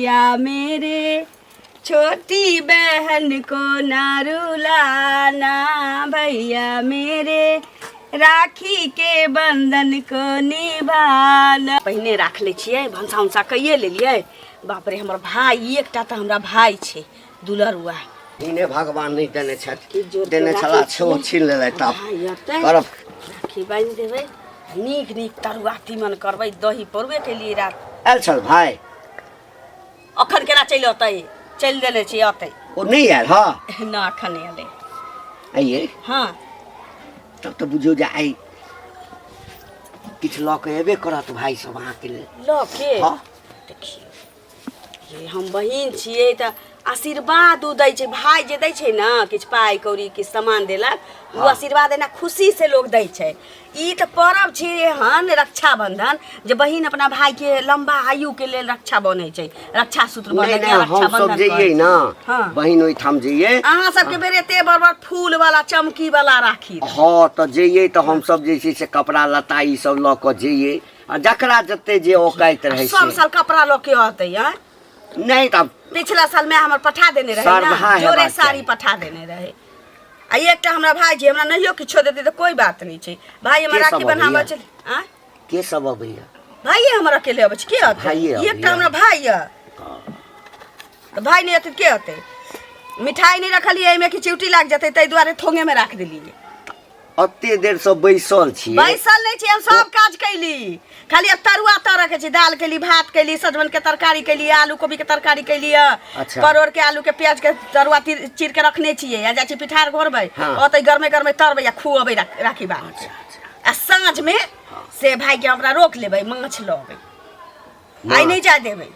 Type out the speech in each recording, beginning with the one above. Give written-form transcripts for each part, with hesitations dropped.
या मेरे छोटी बहन को ना रुलाना भैया मेरे राखी के बंधन को निभाना। पहिने राख लै छियै, भनसा उनसा कैये लेलियै। बाप रे, हमर भाय एकटा तऽ हमरा भाय छै दुलरुआ। इने भगवान नहि देने छथि, की जोर के देने राखै छला छियै। सेहो छीन लेलथि। आब भाय अतै करब राखी बान्हि देबै, नीक नीक तरुआ तीमन करबै। दही पौरबे केलियै रात। आयल छल भाय? अखन केना चलि अतै? चलि देने छी, अतै। ओ नहि आयल? हँ न, अखन नहि एलै। आइए? हँ। तब तऽ बुझियौ जे आइ किछु लऽ कऽ एबे करत भाय सब अहाँके लेल। लऽ के? हँ। देखियौ, ये हम बहिन छियै तऽ आशीर्वाद ओ दै छै। भाय जे दै छै ने किछु पाइ कौड़ी, किछु सामान देलक, ओ आशीर्वाद एना खुशी से लोग दै छै। ई तऽ पर्व छियै हन रक्षाबंधन, जे बहिन अपना भाई के लंबा आयु के लेल रक्षा बन्है छै, रक्षा सूत्र नहि बन्है नहि छै, हम सब रक्षाबंधन जइयै कहै छै। ने। हँ। बहिन ओहिठाम जइयै। अहाँ सबके बेर एते बड़ बड़ फूल वाला, चमकी वाला राखी। हँ, तऽ जइयै तऽ हमसब जे छै से कपड़ा लत्ता ई सब लऽ कऽ जइयै, आ जकरा जते जे औकाइत रहै सब से। साल कपड़ा लऽ के अतै आँय? नहि तऽ पिछला साल में हमर पठा देने रहे श्रद्धा ना, हेबाक जोरे साड़ी चाही। पठा देने रहे। आ एकटा हमरा भाई छै, हमरा नहियो किछो देते तऽ कोई बात नहीं छै। भाई हमरा के सब राखी बन्हाबऽ अबैया? चल आँय? के सब अबैया? भाइये हमर अकेले अबै छै, के अतै? भाइये अबैया। एकटा हमरा भाई यऽ, तऽ भाई नहि अतै तऽ के अतै? मिठाई नहि रखलियै एहिमे कि चिउटी लागि जेतै, ताहि दुआरे थोंगे मे राख देलियै। एते देर से बैसल छियै। बैसल नहि छी, हम सब काज कैली। खाली अब तरुआ तर रखे छी, दाल कैली, भात कैली, सजमन के तरकारी कैली, आलू कोबी के तरकारी कैली, परोड़ के, आलू के, प्याज के तरुआ चीर के रखने छियै। आ जाइ छी पिठार घोरबै, ओतै गरमे गरमे तरबै आ खुअबै राखी बान्ह के। आ साँझ में से भाई के हमरा रोक लेबै, माछ लऽ अबै। आइ नहि जाय देबै।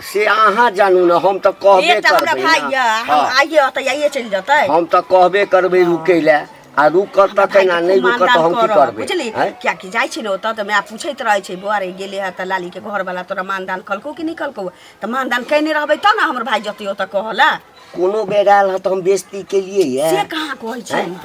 से अहाँ जानू ने, हम तऽ कहबे एकटा हमरा करबै भाई ने। यऽ, हम आइए अतै, आइए चलि जेतै। हम तऽ कहबे करबै रुकै लए, आ रुकत तऽ केना, नहि रुकत तऽ हम की करबै? बुझली? आँय? कियाकि जाइ छी ने ओतऽ तऽ माय पूछैत रहै छै, बौआ रे, गेलै हँ तऽ लालीके घरवला तोरा मानदान कलकौ कि नहि कलकौ? तऽ मानदान कयने रहबै तब ने हमर भाय जतै ओतऽ कहऽ लए। कोनो बेर आयल हँ तऽ हम बेइज्जती केलियै से यऽ? कहाँ कहै छै। आँय?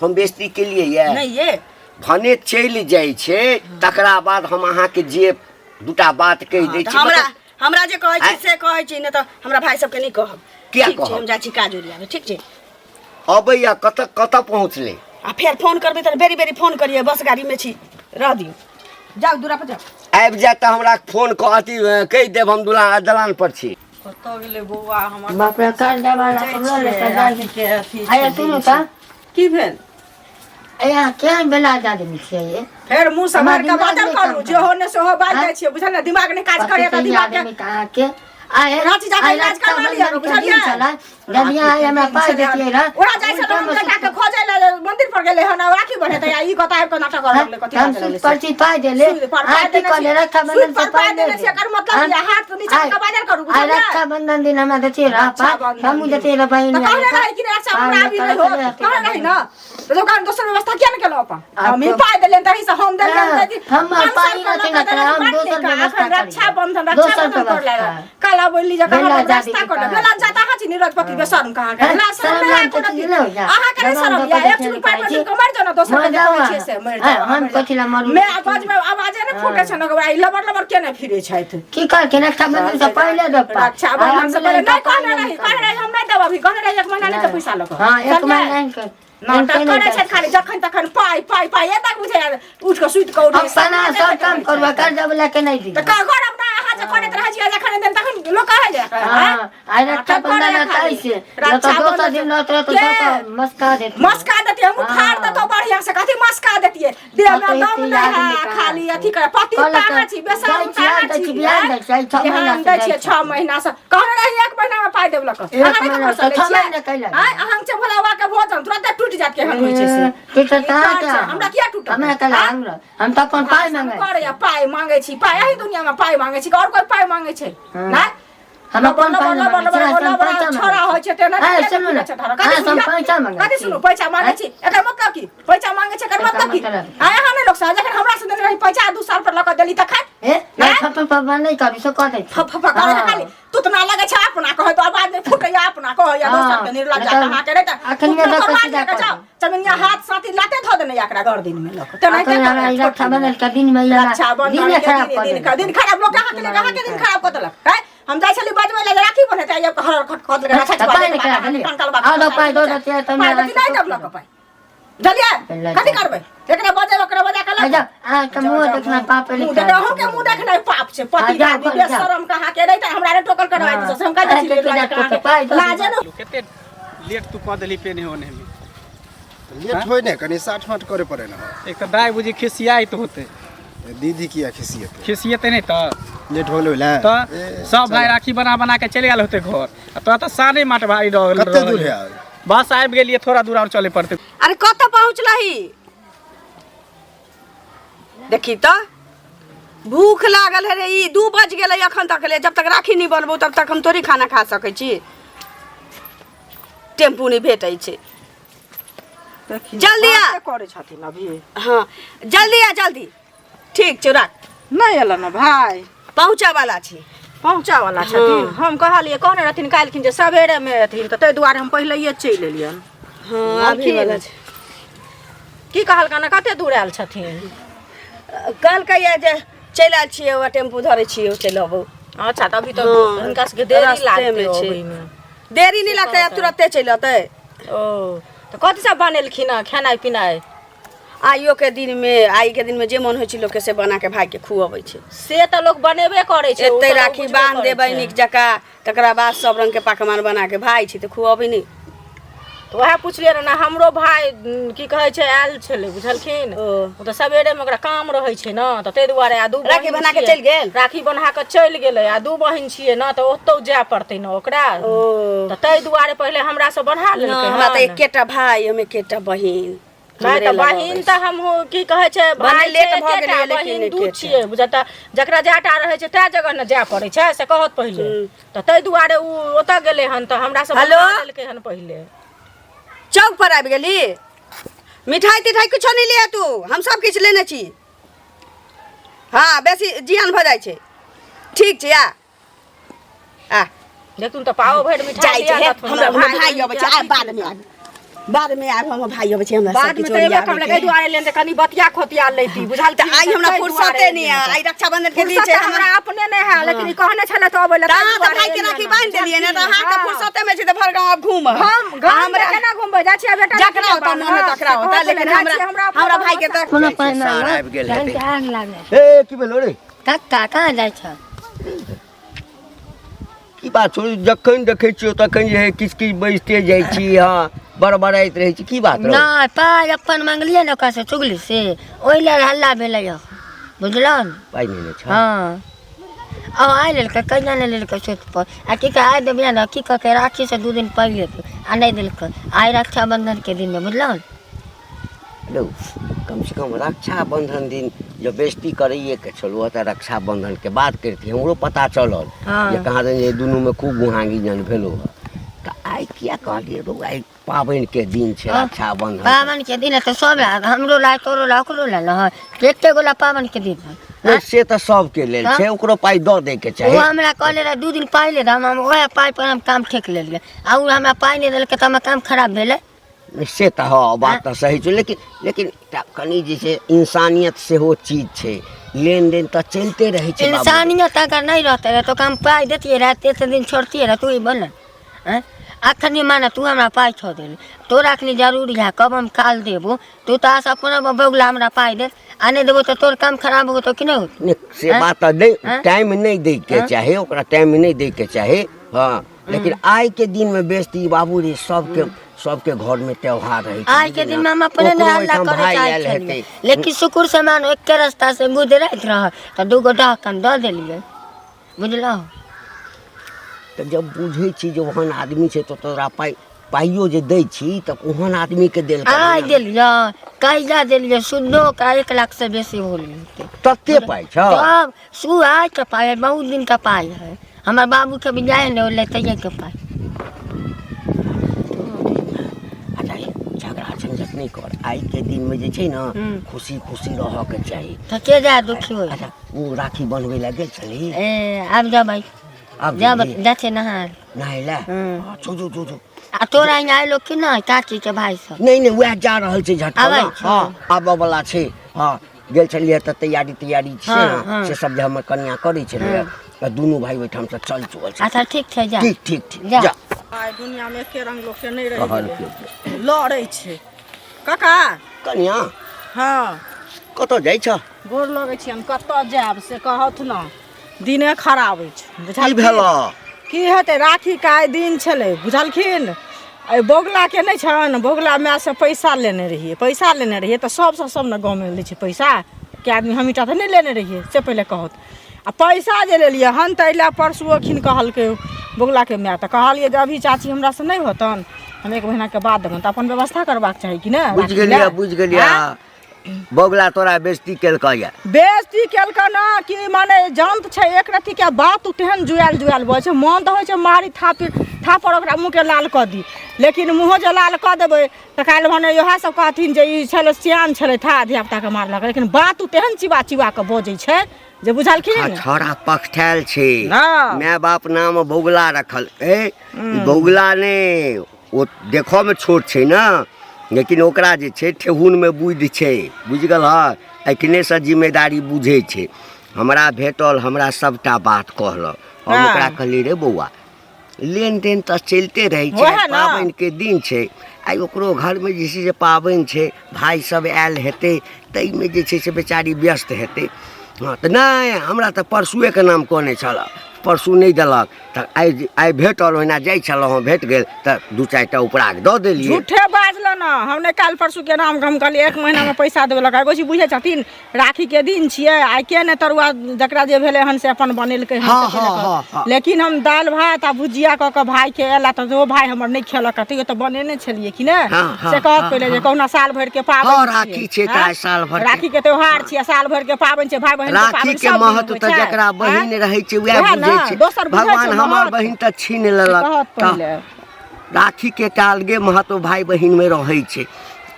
हम बेइज्जती केलियै यऽ? नहि ये। भने चलि जाइ छै, तकरा बाद हम अहाँके जे दूटा बात कहि दै तऽ छी। हमरा मतलब हमरा जे कहै छी आँय? से कहै छी, नहि तऽ हमरा भाय सबके नहि कहब। किया ठीक छै? कहब? हम जाइ छी काज ओरियाबे, ठीक छै? अबैया। कतऽ कतऽ पहुँचलै? आ फेर फोन करबै तऽ बेरी बेरी फोन करियै, बस गाड़ीमे छी, रह दियौ। जाउ, दूरा पर जाउ। आबि जायत तऽ हमरा फोन कऽ अथी कहि देब, हम दुला दलान पर छी। कतऽ गेलै बौआ हमर? बाप रे, कर्जा वाला जाइ के लऽ छियै, लेतै। राखीके अथी आया छै, सुनू दिन तऽ। छै। की भेल? यहाँ केहन बेला आदमी छियै ये? फेर मुँह हमरा सम्हारि कऽ दिमाग बाजल नहि करू। काम जे हो ने सेहो बाजि आँय? जाइ छियै, बुझल ने? दिमाग नहि काज करैया तऽ कथी दिमाग के आदमी के अहाँके आइ राँची जाके आइ इलाज करवा लिअ, रक्षाबंधन के बुझलियै? दिन छलै, यदि आइ हमरा पाइ देतियै रहए, ओकरा जाइ छै उल्टा तऽ मे बेटा के खोजै लए मंदिर पर गेलै हन, आ राखी बन्हेतै, आ ई कतऽ आबि कऽ नाटक करऽ लगलै? कथी हम बाजऽ सूद लगलै से? पर्ची पाइ देले सूद पर पाइ अहाँ की देने कहले? छी। रक्षाबंधन सूद से पर पाइ पाइ देने छी, एकर मतलब ये हाथ नीचा के बाजल करू, आइ बुझलियै? रक्षाबंधन दिन हमरा देतियै रहए पाइ, रक्षाबंधन हमहूँ दिन। देतियै रहए बहिन। तऽ कहने रहै कि रक्षा हमरा अभी नहि होत, कहने रही ना? तऽ दोकान दोसर व्यवस्था किया ने केलहुँ अपन? हम ही पाइ देलियनि तही से हम देलियनि। हँ, तऽ हम पाँच पाइ साल रहतै पर ने तऽ हम बाँटि दोसर दै, व्यवस्था एखन करियै। रक्षाबंधन दोसर रक्षाबंधन कर व्यवस्था। ले काला बोलली जखन बेला हम जादी रास्ता के कर कहाँ बेला जाता अहाँ छी निरजपति बेशर्म कहाँ के? हैं? ना शरम शरम नहि नाम एको के रत्ती। चीज नहि होइया। अहाँके नहि जवान शरम दऽ या कऽ एक देखै चुटकी पाइ छी। पर मरि जाउ ने, दोसर मर के जे जाउ कहै छियै अहाँ। से मरि हैं, जाउ। हम कथी लए मरू? मे आवाज मे आवाजे नहि फूटे छै ने, ओकरा ई लबर लबर केने फिरै छथि। की कहलखिन? रक्षाबंधन से पहिले दे पाइ। रक्षाबंधन से आइ हम पहिले नहि पाइ कहने रही, कहने रही हम नहि देब अभी, कहने रही एक महीना नहि तऽ पैसा लऽ कऽ। हँ, एक समझलियै? महीना नहीं कर। नाटक करै छथि खाली, जखन तखन पाइ पाइ पाइ। एतक बुझै उठि कऽ सुति कऽ उठै। अपना सब काम करबा, कर्जा वाला के नहीं दी। तऽ का करब ना? अहाँ जे करैत रहै छियै जखन दिन तखन लोक कहै जे हाँ, आइ रक्षाबंधन आता से न तो दोसर दिन न तो के? तो मस्का देती। मस्का देतियै हम, उखाड़ देतौ बढ़िया से। कथी मस्का देतियै? देह में कतौ दम एते नहि है आदमी कहाँ खाली छै? अथी करे पति कहलक कहाँ छी बेसरम जाइ छी, कहाँ दै छी छी, बियाह दै छी, आइ छओ केहन महीना से दै जाइ छियै? छी। 6 महीना से कहने रही एक महीना में पाइ देब लऽ कऽ। एक अहाँ नहि महीना ककरो से से लै छओ छियै? महीना कैला? आँय, अहाँ छै भोला बाबा के भोजन तुरंते टूटि जायत, केहन होइ छै से? टूटत ई कहाँ काज के? छै, हमरा किया टूटत? हमरा कैला? आँय? हमरा हम तऽ अपन पाइ मांगै करैया पाइ मांगै छी, पाइ। एहि दुनिया में पाइ मांगै छी, और कोइ पाइ मांगै छै? नहि। हम अपन पाइ नहि मांगै छी, हम पैसा छोड़ा होइ छै तेना। आँय, सुनू ने, आँय, हम पैसा मांगै कथी? छी। सुनू, पैसा मांगै छी, एकर मतलब की? पैसा मांगै छै, एकर एकर मतलब की? मतलब? आँय, अहाँ नहि लोक सब जखन हमरा से देने रही पैसा 2 साल पर लऽ कऽ देली तखन ए नहि, फप फप नहि करू से कह दै छी। फप फप करै छै खाली, तुतना लगै छै अपना कहै तो आवाज नहि फूटैया, अपना कहैया दोसर के निर्लज नहि तऽ अहाँके नहि तऽ अखन तुतना दऽ कऽ करबा सीधा लिअ कऽ जाउ दियौ। चमिनिया हाथ साथी लाते धऽ देने एकरा गर्दिन में लऽ कऽ तेनाहिते अखन हमरा करै ई रक्षाबंधन के दिन में ई हमरा रक्षाबंधन दिने के खराब दिन कऽ दिन देलक। का दिन खराब लोक अहाँके लेल, अहाँके दिन खराब कऽ देलक। हैं, हम जाइ छली बजबै लए राखी बन्हेतै आब हर खट खट लगे रक्षा तऽ पाइ नहि केना देलियै? आउ दऽ पाइ दऽ देतियै तऽ पाइ हमरा देती नहि देब लऽ कऽ पाइ बुझलियै लऽ कथी जाउ। करबै एकरा बजेबै ओकरा बजा कऽ लऽ जा अहाँ के मुँह देखना पाप मुँह देख अहूँ के मुँह देखनाइ पाप छै पति जाउ, आदमी जाउ। बेशरम कहाँ के नहि तऽ हमरा नहि टोकल करवाइ हँ। से हम कहि दै अहाँके छी केना पाइ दऽ लाजे ने कते लेट तू कऽ देली पेन्हे ओन्हेमे। लेट होइ ने कनि साठ माठ करे पड़े ने। एक तऽ दाइ बुझी खिसियाइत होतै। दीदी किया खिसियेतै? खिसियेतै नहि तऽ। लेट होलो ले तऽ सब भाई राखी बना बना के चलि गेल होतै घर आ तोरा तऽ साने माट भारी रहल। कते दूर है? बस आबि गेलियै, थोड़ा दूर आओर चले पड़तै। अरे कतऽ पहुँचलही? देखी तऽ भूख लागल है रे। ई 2 बज गेलै अखन तक ले, जब तक राखी नहि बनबौ तब तक हम थोड़ी खाना खा सकै छी। टेम्पू नहि भेटै छै। जल्दी आ। बाते करै छथिन अभी? हाँ, जल्दी आ जल्दी। ठीक छै, राख। नहि एलन ने भाय? पहुँचऽ वाला छी। पहुँचऽ वाला छथिन। हम कहलियै, कहने रहथिन काल्हिखिन जे सवेरेमे एथिन, तऽ ताहि दुआरे हम पहिलैये चलि एलियनि। हाँ, आबे वाला छै। की कहलकनि? कते दूर आयल छथिन? कहलकै ये जे चलि आयल छियै, ओ टेम्पू धरै छियै, चलि अबू। अच्छा, तऽ अभी तऽ हाँ, हुनका सबके देरी रास्तेमे लागतै छै। अबैमे। देरी नहि लगतै, आब तुरते चलि अतै। ओ तऽ कथी सब बनेलखिन हँ खेनाइ पिनाइ? आइयो के दिनमे, आइ के दिनमे जे मन होइ छै लोकके से बना के भाइके खुअबै छै। से तऽ लोक बनेबे करै छै, ओ एते तऽ लोक राखी बुझबे बान्हि करै देबै छै। नीक जकाँ, तकरा बाद सब रंग के पकवान बना के भाय छै तऽ खुअबै नहि? तऽ उएह पुछलियै ने। हमरो भाय की कहै छै आयल छलै, बुझलखिन? ओ। ओ तऽ सवेरेमे ओकरा काम रहै छै ने, तऽ ताहि दुआरे। आ दू राखी बहिन बना के छियै। चलि गेल? राखी बन्हा कऽ चलि गेलै। आ दू बहिन छियै ने, तऽ ओतौ जाय पड़तै ने ओकरा। ओ। तऽ ताहि दुआरे पहिले हमरा से बन्हा लेलकै। नहि, हमरा तऽ हन। एकेटा भाय, हम एकेटा बहिन। नहि हमरे तऽ लग बहिन अबै तऽ हमहूँ की कहै छै भने भाय लेट छै भऽ एकेटा, गेलैए, लेकिन बहिन दू एकेटा। छियै बुझता। जकरा जाटा रहै छै तै जगह ने जाय पड़ै छै, से कहत पहिले। तऽ ताहि दुआरे ओ ओतऽ गेलै हन, तऽ हमरा सब हेलो? बन्हा लेलकै हन पहिले। चौक पर आबि गेली? मिठाई तिठाई किछो नहि लिअ तू, हम सब किछु लेने छी। हाँ, बेसी जियान भऽ जाइ छै। ठीक छै, आ आ। देखथुन तऽ पाओ भरि मिठाई जाइ लिया छै हे, देथुन हमरा ने, हमर भाय भाय अबै छै। आब बादमे आब, बादमे आब हमर भाय अबै छै, हमरा सब बादमे किछु तऽ एबे ओरियाबै करलकै। के। एहि दुआरे लेने कनि बतिया खोतिया लैती, बुझलखिन? तऽ आइ हमरा ताहि फुर्सते दुआरे नहि एलियै। है। आइ रक्षाबंधन के दिन फुर्सत छै। तऽ हमरा अपने नहि है, लेकिन ई कहने छलै तऽ अबै लए, तऽ ताहि अहाँ तऽ दुआरे भाय के एलियै राखी ने, बान्हि देलियै ने, तऽ अहाँके बुझलखिन? फुर्सते मे छै तऽ भरि गाँव आब घूमब। हम गाँव हमरा केना घुमबै? जाइ छियै बेटा जकरा ओतऽ मन होत तकरा ओतऽ, लेकिन हमरा हमरा भाय के तऽ कोनो पानि सार आबि गेल तहन हेतै। तऽ आग लागल। ए, की भेलो रे? कक्का, कहाँ जाइ छ? की बात छौ? जखन देखै छियौ तखन जे है किछु किछु बजिते जाइ छी। हँ, बड़बड़ाइत रहै छी, की बात रौ? नहि, पाइ अपन मंगलियै ने ओकरासँ चुगली से, ओहि लेल हल्ला भेलै यऽ, बुझलहुँ? पाइ नहि ने छौ? हँ, आ आइ लेलकै, कहिया नहि लेलकै सुत पर। आ की कहै, आइ देबियै ने, की कहकै, राखीसँ 2 दिन पहिले आ नहि देलकै आइ रक्षाबंधनके दिनमे, बुझलहुँ? रौ, कमसँ कम रक्षाबंधन दिन जब बेइज्जती करैएके छलौ तऽ रक्षाबंधनके बाद करितियै। हमरो पता चलल जे कहाँ दन जे दुनूमे खूब गुहांगी जन भेलो हँ, तऽ आइ किया कहलियै रौ? आइ पाबनिके दिन छै रक्षाबंधन। पाबनिके दिन है तऽ सब ला, हमरो ला, तोरो ला, ओकरो ला ने है। एते गोला पाबनिके दिन है। नहि, से तऽ सबके लेल छै, ओकरो पाइ दऽ दैके ओ चाही। हमरा कहले रहे 2 दिन पहिले, तऽ हम ओएह पाइ पर हम काम ठेक लेलियै, आ ओ हमरा पाइ नहि देलकै तऽ हमर काम खराब भेलै। नहि, से तऽ हँ, बात तऽ सही छै, लेकिन लेकिन एकटा कनि जे छै इंसानियत सेहो चीज छै, लेनदेन तऽ चलिते रहै छै बाबू। इंसानियत अगर नहि रहतै रहए तऽ ओकरा हम पाइ दैतियै रहए, एते दिन छोड़तियै रहए? तू ई बोल ने, आँय, अखनी माने तू हमरा पाइ छऽ देली, तोरा अखनी जरूरी है, कब हम काल देबो? तू तऽ आस अपना बौगला हमरा पाइ दे, आ नहि देबो तऽ तोर काम खराब होतो कि नहि होतो? नहि, से आँय? बात तऽ नहि। आँय? टाइम नहि दैके चाही ओकरा, टाइम नहि दैके चाही। हँ, लेकिन आइ के दिन में बेसती बाबू रे, सबके सबके घर में त्योहार रहै छै। आइ के बुझली दिन ने? में हम अपने ओकरो नहि हल्ला ओहिठाम करे भाय चाहै आयल छलियै, हेतै। लेकिन शुक्र से मान एके रास्ता से गुजरैत रह तऽ 2 गो डहकन दऽ देलियै, बुझलहुँ? तऽ जब बुझै छी जे ओहन आदमी छै तऽ तोरा पाइ पाइयो जे दै छी तऽ ओहन आदमीके देल करही आइ ने। देलियै, कैजा देलियै, सुदो का 1 लाख से बेसी हो गेल। तते पाइ छौ? तब सु आइ के पाइ है, बहुत दिन का पाइ है। हमर बाबू के भी जाए ने लेतैये के पाइ। अच्छा, हे, झगड़ा झंझट नहि कर। आइ के दिनमे जे छै ने खुशी खुशी रहऽके चाही। तऽ के जाय दुखी होइ? अच्छा, ओ राखी बनबै लए गेल छलही? ए, आब जेबै। आब जब जेबही? जाइ छियै नहाय। नहाय लए? हम्म। हँ, जो जो जो जो। आ तोरा यहाँ आयलो कि नहि चाची के भाय सब? नहि नहि, उएह जा रहल छै झटका। आबै छै? हँ, आबऽ वला छै। हँ, गेल छलियै तऽ तैयारी तैयारी छै हँ, ने हँ। से सब जे हमर कनिया करै छलै, आ दुनू भाइ ओहिठामसँ चल चुकल छै। अच्छा ठीक छै, जा। ठीक ठीक ठीक। जा। जा। आइ दुनियामे एके रंग लोकके नहि रहि कहल गेलै, के लड़ै छै काका। कनिया। हँ। कतऽ जाइ छ? गोर लगै छी। हम कतऽ जायब से कहत ने, दिने खराब अछि। की बुझलखिन? भेल? की हेतै, राखीके आइ दिन छलै, बुझलखिन? एहि बौगलाके नहि छनि, बौगला मायसँ पैसा लेने रहियै, पैसा लेने रहियै तऽ सबसँ सब ने गाँवमे लै छै पैसा, के आदमी हमहीँ टा तऽ नहि लेने रहियै से पहिले कहत। आ पैसा जे लेलियै हन तऽ एहि लए परसू अखिन कहलकै बौगलाके माय, तऽ कहलियै जे अभी चाची हमरासँ नहि होतन, हम एक महीनाके बाद देबनि। तऽ अपन व्यवस्था करबाक चाही कि नहि? बुझि राखी गेलियै। लए? बुझि गेलियै। बौगला तोरा बेइज्जती केलकै यऽ? बेइज्जती केलकै ना कि माने जंत छै, एक रत्ती के बात तेहन जुआयल जुआयल बजै छै, मन तऽ होइ छै मारी थापी थापड़ ओकरा मुँहके लाल कऽ दी, लेकिन मुँहो जे लाल कऽ देबै तऽ काल्हि भने इएह सब कहथिन जे ई छलै सियान छलै था धियापुताके मारलक, लेकिन बात ओ तेहन चिबा चिबा कऽ बजै छै जे बुझलखिन। छौड़ा पखठायल छै। हँ। माय बाप नाम बौगला रखल ए, ई बौगला ने ओ देखऽमे छोट छै ने, लेकिन ओकरा जे छै ठेहुनमे बुद्धि छै, बुझि गेलह? एखनेसँ जिम्मेदारी बुझै छै। हमरा भेटल, हमरा सभटा बात कहलक। हम ओकरा कहलियै, रे बौआ, लेनदेन तऽ चलिते रहै छै। वएह ने। पाबनिके दिन छै आइ, ओकरो घरमे जे छै से पाबनि छै, भाय सब आयल हेतै, ताहिमे जे छै से बेचारी व्यस्त हेतै। हँ तऽ नहि, हमरा तऽ परसुएके नाम कहने छलऽ, परसू नहि देलक तऽ आइ आइ भेटल। ओहिना जाइ छलहुँ हँ, भेट गेल तऽ दू चारि टा उपराग दऽ देलियै। झूठे बाजल न, हम नहि काल्हि परसू के नाम, हम कहलियै एक महीनामे पैसा देबै लगा। एगो चीज बुझै छथिन, राखी के दिन छियै आइ, के नहि तरुआ जकरा जे भेलै हन से अपन बनेलकै हन। हँ, से पहिले हँ, कहत। हँ, हँ। लेकिन हम दालि भात आ भुजिया कऽ कऽ भाइके एला तऽ ओ भाय हमर नहि खेलक, तैयो तऽ बनेने छलियै कि नहि? हँ, हँ, से कहत हँ, पहिले जे हँ। कहुना साल भरि के पाबनि हँ, राखी छै तऽ आँय? आइ साल भरिके। राखी के त्योहार छियै, साल भरि के पाबनि छै, भाय बहिन के राखी पाबनि के सब दिन महत्व होइ तऽ छै। जकरा बहिन आँय? रहै छै उएह उएह बुझै ने, छै। दोसर बुझै भगवान छै हमर महत्व? बहिन तऽ छीन से लेलक। कहत तऽ पहिले। राखीके एकटा अलगे महत्व भाय बहिनमे रहै छै।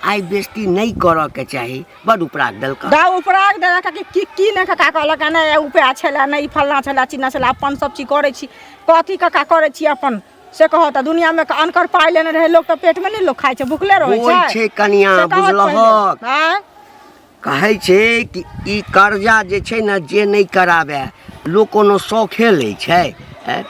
आइ बेइज्जती नहि करऽके चाही। बड उपराग देलक। दा उपराग देलक कि की की नहि काका कहलक, नहि उपाय छलै, नहि ई फल्लाँ छलै चिन्ना छलै, अपन सब चीज करै छी, कथी काका करै छी अपन से कहत। तऽ दुनियामे अनकर पाइ लेने रहै लोक तऽ पेटमे नहि लोक खाइ छै, भुखले रहै होइ छै। छै कनिया। से कहत पहिले। बुझलहक? आँय? कहै छै कि ई कर्जा जे छै ने, जे नहि कराबे लोक कोनो शौखे लै छै। आँय?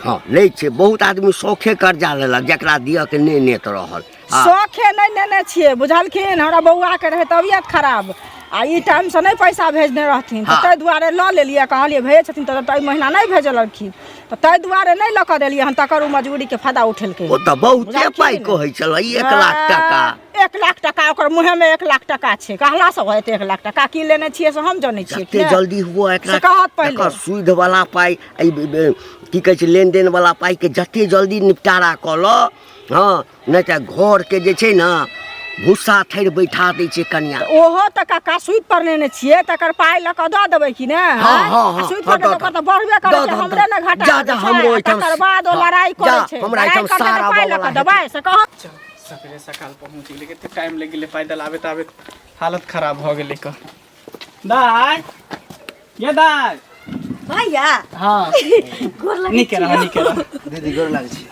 हँ, लै छै, बहुत आदमी शौखे कर्जा लेलक जकरा दिअके नहि नेत रहल। आ शौखे नहि लेने छियै, बुझलखिन? हमरा बौआके रहै तबियत खराब आ ई टाइमसँ नहि पैसा भेजने रहथिन तऽ ताहि दुआरे लऽ लेलियै। कहलियै भेजै छथिन तऽ एहि महीना नहि भेजलखिन तऽ ताहि दुआरे नहि लऽ कऽ देलियै हन, तकर ओ मजबूरीके फायदा उठेलकै। ओ तऽ बहुते पाइ बुझलखिन? कहै छलै, 1 लाख टाका। 1 लाख टाका? ओकर मुँहेमे 1 लाख टाका छै? कहलासँ भऽ जेतै 1 लाख टाका? की लेने छियै से हम जनै छियै कि जते नहि? जल्दी हुआ एकरा से कहत पहिले। एकर सुद वाला पाइ, एहि की कहै छै, लेनदेन वाला पाइके जते जल्दी निपटारा कऽ लऽ। हँ, नहि तऽ घरके जे छै ने भूसा थैर बैठा दै छै कनिया। ओहो तऽ काका सूद पर लेने छियै, तकर पाइ लऽ कऽ दऽ देबै कि ने? हँ, हँ, आ हँ, सूद हँ, पर दऽ तऽ ओकर दऽ। तऽ बढ़बे करै दऽ छै, दऽ, हमरे ने घाटा जा, होइ जा, छै। हमरो आ ओहिठाम तकर बाद ओ हँ, लड़ाइ जा, करै छै, हमरा लड़ाइ एहिठाम करतै तऽ सारा पाइ लऽ आबऽवला कऽ देबै से कहत। चल, सवेरे सकाल पहुँच गेलै। कते टाइम लागि गेलै पैदल आबैत आबैत, हालत खराब भऽ गेलै। कह दाय, ये दाय। भैया। हँ। गोर लगै। नीके रह, नीके रह। दीदी, गोर लागै छी।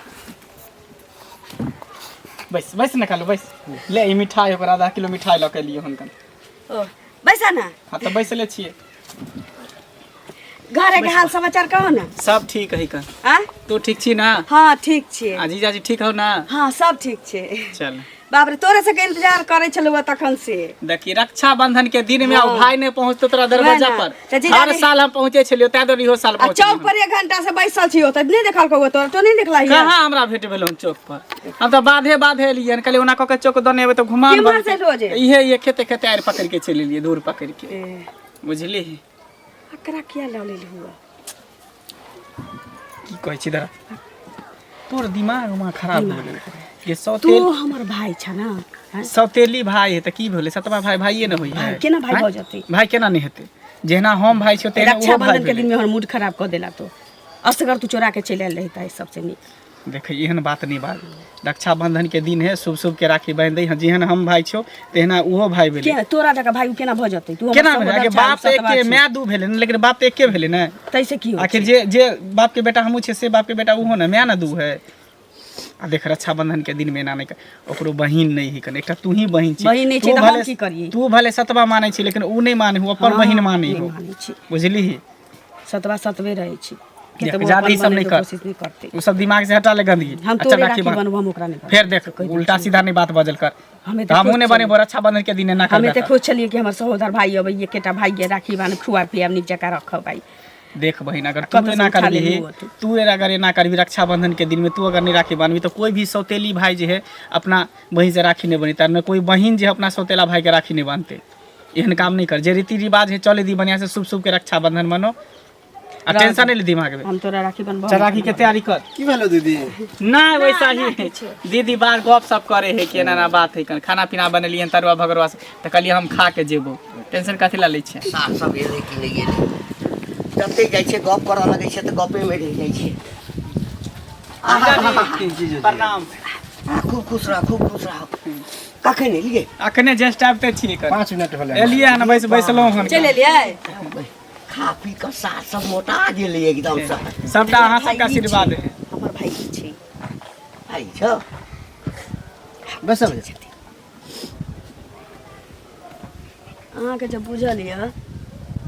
बैस बैस ने खालू, बैस। ले ई मिठाई, ओकर आधा किलो मिठाई लऽ के एलियै हुनकर। ओ बैसा ने। हँ तऽ बैसले छियै। घरे के हाल समाचार कहो ने। सब ठीक है कन। आ तू ठीक छी ना? हँ, ठीक छियै। आ जीजाजी ठीक हौ ना? हँ, सब ठीक छै। चल। बाप रे, तोरे सबके इंतजार करै छलहुँ तखन से। देखी, रक्षाबंधन के दिन में आओ भाई नहीं पहुँचतो तोरा दरवाजा वएह ना। पर। तऽ जीजाजी- हर साल हम पहुँचे छलियो, ताहि दुआरे इहो साल आ पहुँचलियै। चौक पर एक घंटा से बैसल छी, ओतऽ नहि देखल कौ तोरा, तो नहि देखला? कहाँ हमरा भेट भेल हन चौक पर? हम तऽ बाधे बाधे एलियै हन, कहलियै ओना कऽ के चौक दने एबै तऽ घुमा केम्हर से एलहो जे? इहे इहे खेते खेते आरि पकड़ि के चलि एलियै, दूर पकड़ि के, बुझली? एकरा किया लऽ लेलहु हुआ? की कहै छी दरा, तोर दिमाग उमाग खराब भऽ गेलै ये? तू सौतेल हमर भाय छ ना, हैं? सौतेली भाय है तऽ की भेलै? सतवा भाय भाइये ने होइ है। भाय केना भाय आँय? भऽ जेतै? भाय केना नहि हेतै? जहिना हम भाय छियौ तहिना ओहो भाय रक्षाबंधन के भेलै। दिन में हमर मूड खराब कऽ देला तो। असगर तू चोरा के चलि आयल रही तऽ सबसे नीक। देख, एहन बात नहीं बाज। रक्षाबंधन के दिन है, शुभ शुभ के राखी बांधि दै। जेहन हम भाय छियौ तेहना ओहो भाय भेलै। के तोरा जकाँ भाय उ केना भऽ जेतै? तू हमर केना सहोदर भेलै? आगे छह, हम बाप तऽ सतबा एके, छी। माय दू भेलै ने, लेकिन बाप तऽ एके भेलै ने। तैसे की होइ? आखिर जे जे बाप के बेटा हमहूँ छियै से बाप के बेटा ओहो ने, माय ने दू है। आ देख, रक्षाबंधन के दिन में एना नहि कर। ओकरो बहिन नहि है कने, एकटा तू ही बहिन छी। बहिन नहि तू छै तऽ हम भले की करियै? तू भले सतबा मानै छी, लेकिन उ नहि मानै हो, अपन बहिन मानै नहि हो। मानै छी। बुझली? सतबा सतबे रहै छै। देख, केतबो जादे अपन ई सब नहि बनैके कर। कोशिश नहि करतै। ओ सब दिमाग से हटा ले गंदगी। हम आ तोरे चल राखी बांध। बनबो, हम ओकरा नहि फेर देख, उल्टा सीधा नहीं बात बजल कर। हमे तऽ हमहूँ नहि खुश बनेबो रक्षाबंधन के दिन एना हमे करबे। तऽ खुश छलियै कि हमर सहोदर भाई अबै, एकेटा भाई ये, राखी बान्ह, खुआ पियाब, नीक जकाँ रखब भाई। देख बहिन, अगर तू कतौ से एना उठा करबी, लेलहुँ ओतऽ। तू अगर एना करबी रक्षाबंधन के दिन में, तू अगर नहीं राखी बांधबी तो कोई भी सौतेली भाई जे है अपना बहिन से राखी नहीं बनेता, न कोई बहिन जे है अपना सौतेला भाई के राखी नहीं बांधते। एहन काम नहीं कर, जे रीति रिवाज है चले दी बढ़िया से, शुभ शुभ के रक्षाबंधन मनो आ टेंशन नहीं ले दिमाग में। हम तोरा राखी बनबो। चल राखी के तैयारी कर। की भेलो दीदी? ना वैसा ही दीदी बात गप सप करे है कि एना एना बात है, कन खाना पीना बनेलियन तरुआ भगरुआ से, तऽ कहलियै हम खा के जेबो, टेंशन कथी ला लै छियै। साफ सब एलै कि नहि एलै, जते जाइ छै गप करऽ लगै छै तऽ गपेमे रहि जाइ छै। प्रणाम। आ, खूब खुश रह, खूब खुश रह। कखन एलियै? अखने जस्ट आबिते छियै कन। 5 मिनट भेलै। एलियै हन, बैस बैसलहुँ हन। चलि एलियै? खा पी कऽ सास सब मोटा गेलै एकदमसँ। सबटा अहाँ सबके आशीर्वाद है। हमर भाई छै। भाइ छौ? बैसल। अहाँके जब बुझल यऽ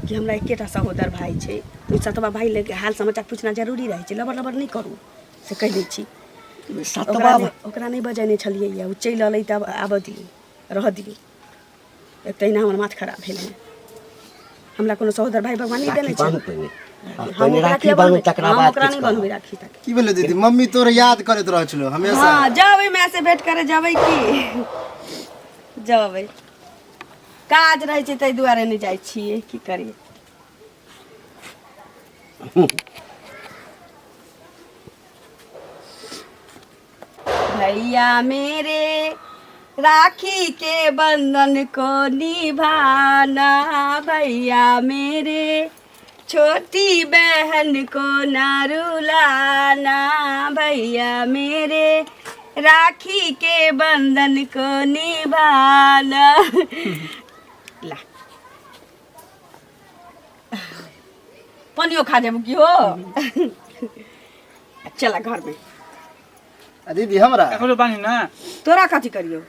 कि हमरा एकेटा सहोदर भाई छै, तऽ सतबा भाई लग हाल समाचार पूछना जरूरी रहै छै। लबर लबर नहि करू से कहि दै छी। सतबा ओकरा नहि बजेने छलियै यऽ, ओ चलि एलै तब आबऽ दियौ, रहऽ दियौ। एक तऽ एहिना हमर माथ खराब भेल हँ। हमरा कोनो सहोदर भाई भगवान नहि देने राखी छै। बान्हू पहिने। हम पहिने ओकरा राखी किया बान्हू, बन्हबै? तकरा हम बाद ओकरा किछु नहि करब। बन्हबै राखी तक। की भेलो दीदी? मम्मी तोर याद करैत रहै छलो हमेशा। हँ, जेबै माय से भेंट करे जेबै की जेबै, काज रहै छै ताहि दुआरे नहि जाइ छियै, की करियै। भैया मेरे राखी के बंधन को निभाना, भैया मेरे छोटी बहन को ना रुलाना, भैया मेरे राखी के बंधन को निभाना। ला पनियो खा जेबू की हो? चला घर में। आ दीदी हमरा ककरो बान्हि ना। तोरा कथी करियौ?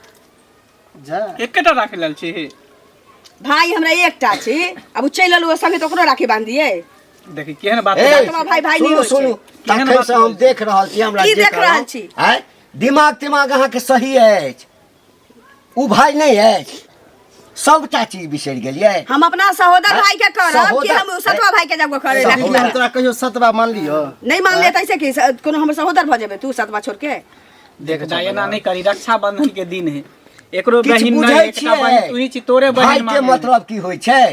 जा। एकेटा राखी लेल छी। भाई हमरा एकटा छी, अब ओ चलि एलहुँ संगे तऽ ओकरो राखी बान्हि दियै? देखी केहन बात। ए, तोरा भाई भाई नहि सुनू होइ छै। सुनू, केहन तखन बात से हम देख रहल छी, हमरा की जे देख रहल कहलहुँ, छी? आँय, दिमाग तिमाग अहाँके सही अछि? उ भाई नहि अछि? सबटा चीज बिसरि गेलियै? हम अपना सहोदर भाई के करब कि सहोदर- हम सतवा भाई के जब करे राखी दीदी, हम बान्हब? तोरा कहियो सतबा मानलियो? नहि मानले तऽ ऐसे कि कोनो हमर सहोदर भऽ जेबै तू सतवा छोड़ के? देख जा, एना नहि करी, रक्षाबंधन के दिन है, एकरो किछु बहिन बुझै नहि, एकटा बहिन छियै? तू ही छी, तोरे भाई बहिन के मांगे। मतलब की होइ छै?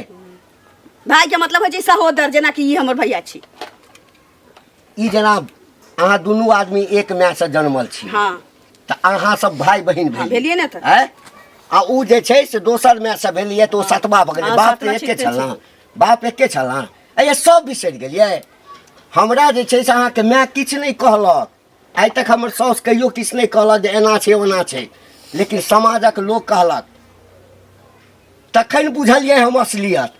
भाई के मतलब होइ छै सहोदर, जेनाकि ई हमर भैया छी। ई जेना अहाँ दुनू आदमी एक माय से जन्मल छी। हाँ। तऽ अहाँ सब भाई बहिन हाँ, भेलियै ने तऽ। आँय? आ उ जे छै से दोसर माय से भेलियै तऽ ओ सतबा भऽ गेलै। हाँ, बाप सतबा तऽ एके छिटते छल ने, बाप एके छल ने। अरे सब बिसरि गेलियै? हमरा जे छै से अहाँके माय किछु नहि कहलक आइ तक, हमर साउस कहियो किछु नहि कहलक जे एना छै ओना छै, लेकिन समाजक लोक कहलक तखन बुझलियै हम असलियत,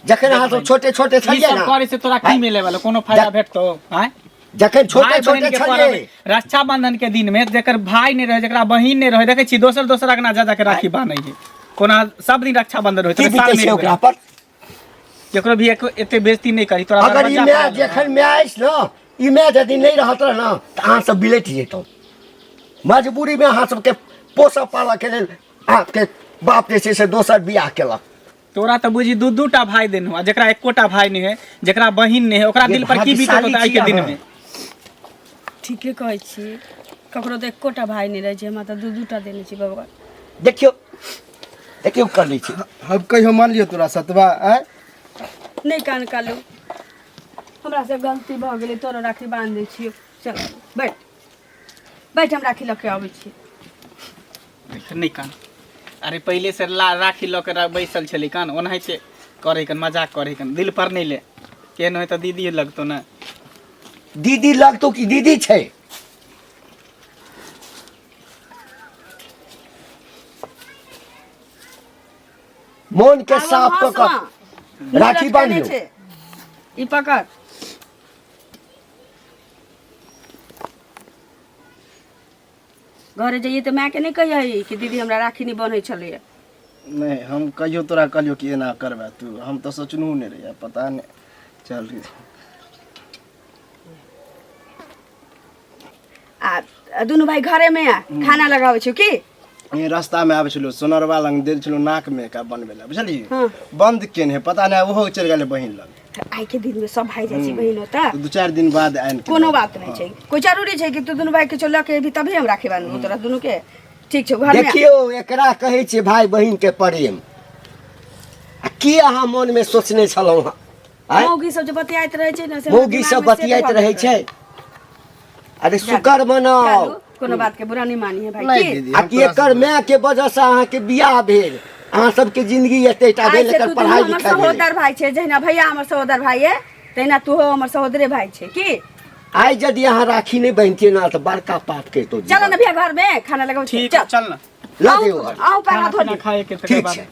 जखन अहाँ सब छोटे छोटे ई छलियै सब ने। करे से तोरा की मिले वाला? कोनो फायदा भेटतो? आँय, जखन छोटे भाई छोटे बहिन के छलियै पर्व रक्षाबंधन के दिन में, जेकर भाई नहीं रहे, जेकरा बहिन नहीं रहे, देखे छी दोसर दोसर अंगना जा जाके राखी बान्है है। कोना सब दिन रक्षाबंधन होइत की रहै, साल बीतै में छै एक ओकरा बेर। पर? केकरो भी एते बेइज्जती नहीं करी तोरा। अगर ई दरवाजा माय पर जखन माय अछि ने, ई माय यदि नहि रहत रह ने तऽ अहाँ सब बिलटि जैतहुँ। मजबूरीमे अहाँ सबके पोसऽ पालऽ के लेल अहाँके बाप जे छै से दोसर बियाह केलक। तोरा तऽ बुझी दू दू टा भाई देनू, आ जेकरा एकोटा भाई नहीं है, जेकरा बहिन नहीं है, ओकरा ये दिल पर की बीतत भाग्यशाली होतै आइ के छी दिन अहाँ। में? ठीके कहै छी, ककरो तऽ एकोटा भाई नहि रहै छै, हमरा तऽ दू दूटा देने छी भगवान। देखियौ देखियौ, कर लै छी। हम कहियो मानलियो तोरा सतबा? आँय? नहि कान कालू, हमरा से गलती भऽ गेलै, तोरो राखी बान्हि दै छियौ। चल बैठ बैठ, हम राखी लऽ के अबै छी। नहि कान, अरे पहिले से ला राखी लऽ के बैसल छलै कान, ओनाहिते करै कन, मजाक करै कन, दिल पर नहि ले। केहन होइ तऽ दीदी लगतौ ने। दीदी लगतौ कि दीदी छै? मोन के साफ कऽ कऽ राखी बान्हियौ। छै ई पकड़। घरे जइए तऽ मायके नहि कहियै कि दीदी हमरा राखी नहि बन्है छलैए। नहि, हम कहियो तोरा कहलियो कि एना करबे तू? हम तऽ सोचनहु नहि रहियै, पता नहि चल। आ दुनू भाई घरे में आ खाना लगाबै छी की? ई रास्ता में आबै छलो सोनरवा लंग देल छलो नाक में का बनबै ला, बुझलियै? हाँ। बंद केने है, पता नहीं ओहो चलि गेलै बहिन लग। तऽ आइ के दिन में सब भाई जाइ छै बहिन ओतऽ। तऽ 2-4 दिन बाद आनि के कोनो बात नहीं छै, कोई जरूरी छै कि तू दुनू भाई किछो लऽ के एबही तभी हम राखी बान्हबू तोरा दुनू के? ठीक छौ, घर में आ। देखियौ, एकरा कहै छै भाई बहिन के प्रेम। आ की अहाँ मन में सोचने छलहुँ हँ? आँय? मौगी सब जे बतियाइत रहै छै ने से हमरा मौगी दिमाग सब में सेट बतियाइत भऽ रहै गेल। छै। अरे शुक्र मनाउ। चलू, कोनो बात के बुरा नहीं मानी है भाई। नहीं की दीदी, आ हम कि तोरा से एकर माय के वजह से अहाँके बियाह भेल, अहाँ सबके जिंदगी एतेटा आइ भेल, से एकर तू दुनू पढ़ाई हमर लिखाई भेल। सहोदर भाई छै, जहिना भैया हमर सहोदर भाई है तहिना तूहो हमर सहोदरे भाई छै की? आइ यदि अहाँ राखी नहि बान्हितियै ने तऽ बड़का पाप करितौ। चलो ना भैया, घर में खाना लगाओ। ठीक चल चल ना। लऽ दियौ घर। आऊ पैर खाना हाथ धो पीना ली। खाए के तकर ठीक बाद छै।